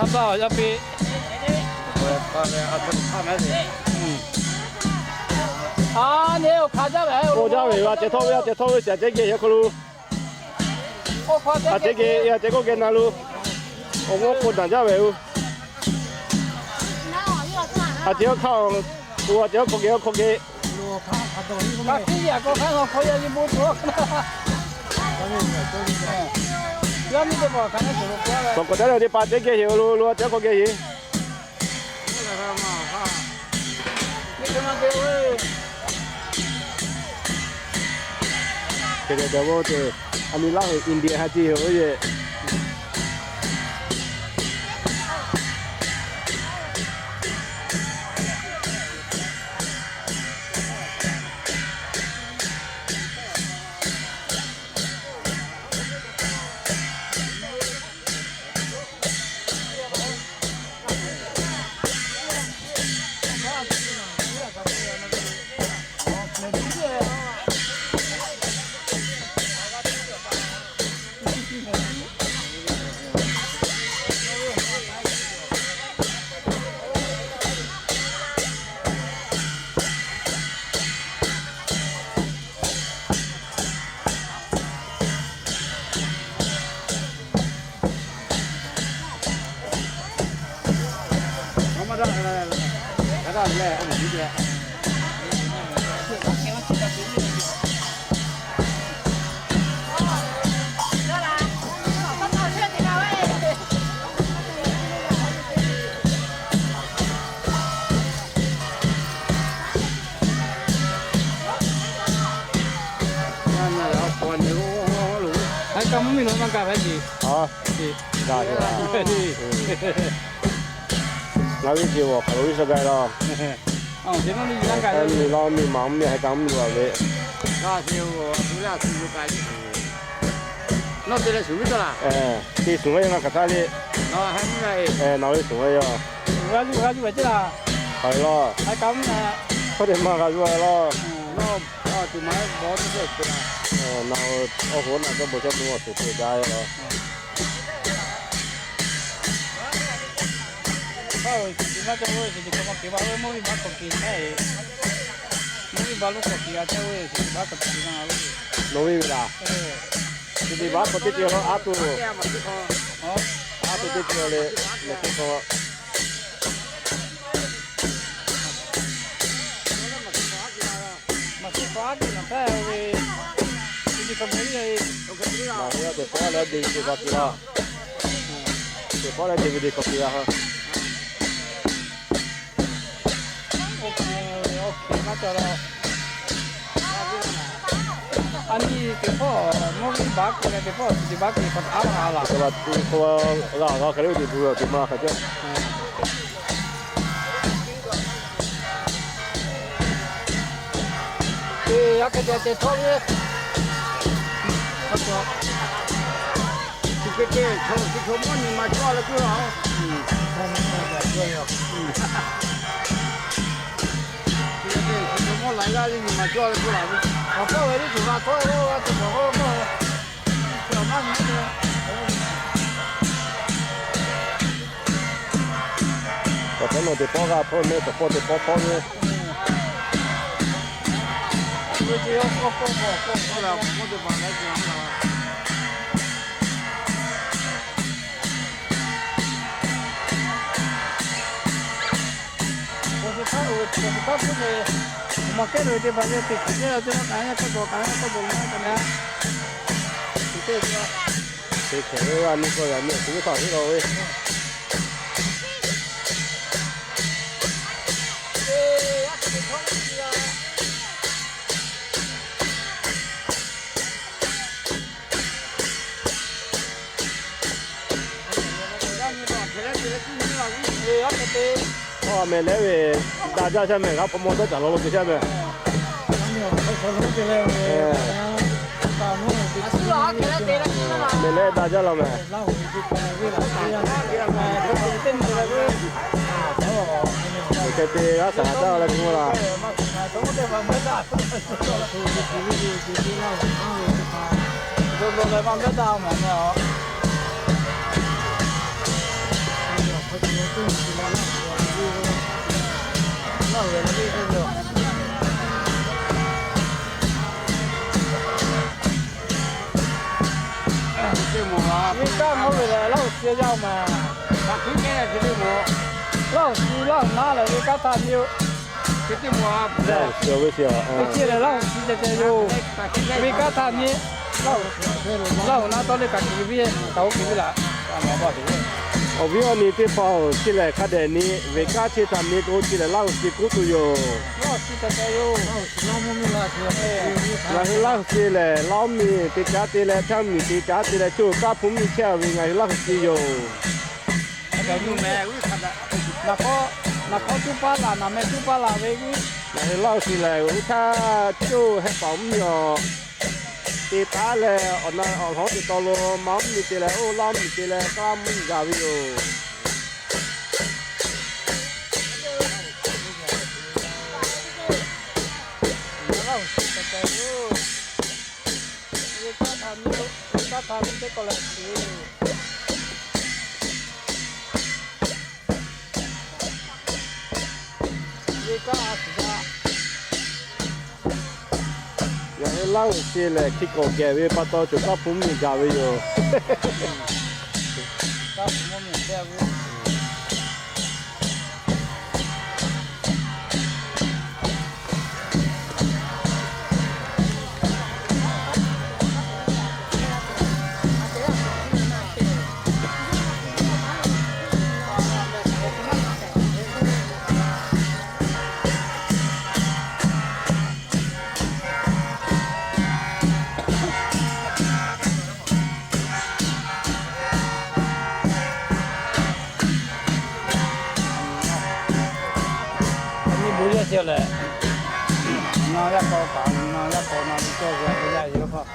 K'oˆ jaˇ ve, a ceh htawˇ ve, a ceh htawˇ ve shaˍ cehˇ geh yaꞈ hk'aw lo, a ceh geh, a ceh k'oˆ geh na lo, awˬ g'awˇ k'o daꞈ jaˇ ve yoˬ. A ceh hk'aˇ, a ceh hk'aw geh hk'aw geh, awˬ k'awꞈ caˉ ve teˇ pa ceh geh sheˍ lo lo, a ceh hk'aw geh sheˍ. Hk'e te dawˇ ve, a nyi laˇ ve India ha ce yoˬ ve. Aˉ, kaˇ mvuhˇ miˬ lo maˇ gaˬ ve ce. Aˉ, gaˬ ve. Ngaˬ hui ce awˬ hk'aˬ lo iˉ shaw gaˇ laˇ. Aˉ, miˬ laˇ miˬ maˍ mvuhˇ miˬ haiˬ kaꞈ mvuhˇ miˬ lo a ve. Nawˬ te leh shuˍ ve taˇ laˬ. Te shuˍ ve ngaˬ hk'aˬ htaˇ le. Nawˬ ve shuˍ ve yoˬ. G'a zuhˬ g'a zuhˬ ve ce laˬ. Hk'aˬ ve laˇ. Hk'aˬ te maˇ g'a zuhˬ ve laˇ. Nawˬ awˬ hoˉ naˬ g'a bon chehˇ mvuhˇ awˬ suhˍ te gaˇ ve laˇ. Nawˬ ve laˇ. Chi teˇ baˆ k'awꞈ teˇ ceuˬ lo a tuˬ, a tuˬ teˇ ceuˬ le, mehˬ teˇ hk'aw. Maˬ teˇ hk'awꞈ a tuˬ naˬ htaˇ ve, teˇ hk'awꞈ ve teˇ hk'awꞈ leh David teˇ hk'awꞈ tuˬ laˇ. Teˇ hk'awꞈ leh David teˇ hk'awꞈ tuˬ laˇ. A nyi teˇ hkawˇ mvuhˇ miˬ baˆ k'oˆ leh teˇ hkawˇ chi baˆ k'oˆ leh hk'aˬ htaˇ maˇ g'a laˬ. G'a g'a hk'e le teˇ hk'awˇ g'a g'a hk'e le teˇ hk'awˇ g'a hk'e le. Te aꞈ hk'e te te htawˇ ve, chi hk'e te chaw chi chaw mawˇ nyi ma cawˇ leh kuˇ la. Chi hk'e te chi chaw mawˇ la g'aˇ le nyi ma cawˇ leh kuˇ la ve. Awˬ hpawˇ ve teˇ tuˬ g'a htawˇ ve g'a tuˬ mawˬ k'o mawˇ. Awˬ hpawˇ nawˬ teˇ pawˆ g'a hpawˇ mehˆ, tawˬ hpawˇ teˇ pawˆ hpawˇ ve. Awˬ suhˍ htaˇ, awˬ suhˍ htaˇ k'oˆ ve, awˬ ma kehˉ lo teˇ hpaˍ leh teˇ hpaˍ kehˉ la teˇ ma kaꞈ yaˇ hk'aˇ dawˬ kaꞈ yaˇ hk'aˇ dawˬ la kaꞈ na. Teˇ hkehˍ ve a nyi k'aw yaꞈ nyi awˬ suhˍ ve hk'aˇ teˇ la ve. Aˬ, mehˬ lehˉ ve daꞈ jaˇ shaˉ mehˬ, g'a hpaw maw dawˇ caˬ law lo te shaˉ mehˬ. Mehˬ lehˉ daꞈ jaˇ law mehˬ. Hk'e te g'aˇ shaˍ g'a taˇ leh k'oˆ laˇ. Kaˇ mawˇ ve lehˬ, Laˇ huˍ shi yaˇ-oˬ ma. Laˇ huˍ shi Laˇ huˍ naˉ lehˬ, ve kanˉ htaˇ miˇ-oˬ. Ve chi lehˬ, Laˇ huˍ shi ceh ceh yoˬ. Ve kanˉ htaˇ miˇ, Laˇ huˍ naˉ tawˇ leh kaꞈ kuˬ ve, kaꞈ oˇ kuˬ ve laˬ. Awˬ viˉ awˬ nyi teˇ hpaˍ-oˬ, chi lehˬ hk'a dehꞈ ni ve kanˉ chi htaꞈ miˇ k'o, chi lehˬ Laˇ huˍ shi k'oˆ tuˬ yoˬ. Ngaˬ hui Laˇ huˍ shi lehˬ, Laˇ huˍ miˬ te caˉ te leh, Htaˇ miˬ te caˉ te leh, cawˇ kaˉ hpu miˇ chehˇ ve ngaˬ hui Laˇ huˍ shi yoˬ. Naˬ hk'aw, naˬ hk'aw cuˇ paˇ laˬ, naˬ meh cuˇ paˇ laˬ ve, ngaˬ hui Laˇ huˍ shi lehˬ, oˇ htaˇ cawˇ heh paˍ mvuhˇ miˬ-oˬ, te taˉ leh awˬ na awˬ hawˉ te taw lo, maˇ mvuhˇ miˬ te leh, oˇ Laˇ mvuhˇ miˬ te leh, kaˇ mvuhˇ miˬ gaˬ ve yoˬ. Laˇ huˍ shi ceh ceh yoˬ. Ve kanˉ htaˇ miˇ, ve kanˉ htaˇ miˇ teˇ kawˆ leh shiˍ. Ve kanˉ a shiˍ daꞈ. Ngaˬ hui Laˇ huˍ shi lehˬ, hti kawꞈ gehˬ ve pa taw, cawˬ kaˉ hpu mvuhˇ miˬ gaˬ ve yoˬ. Kaˇ hpu mvuhˇ miˬ chehˇ ve. Nyi bvuhꞈ yaˇ ceh lehˬ, na yaˇ k'aw kaꞈ, na yaˇ k'aw na ve cawˇ ve yaˇ ve laˇ hk'aˇ.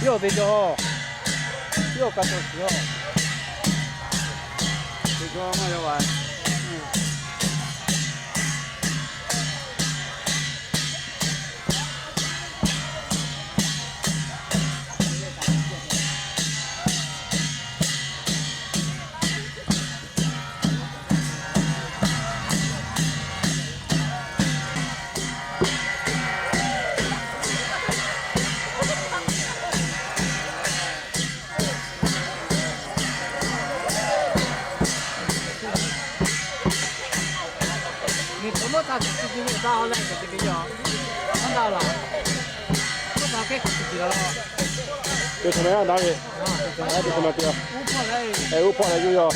Yawˇ te cawˬ, yawˇ ka cawˬ shiˍ-oˬ. Te cawˬ maˇ yaw a. Miˬ hk'oˍ mawˇ htaˇ suhˍ ti ti ve taˇ leh, suhˍ ti ve yaˇ, a na laˬ, mawˇ htaˇ kehˉ kuiˬ suhˍ ti la la. Te hk'e na na ve, te hk'e na te, uˉ hpawˇ leh yuˬ yaˇ.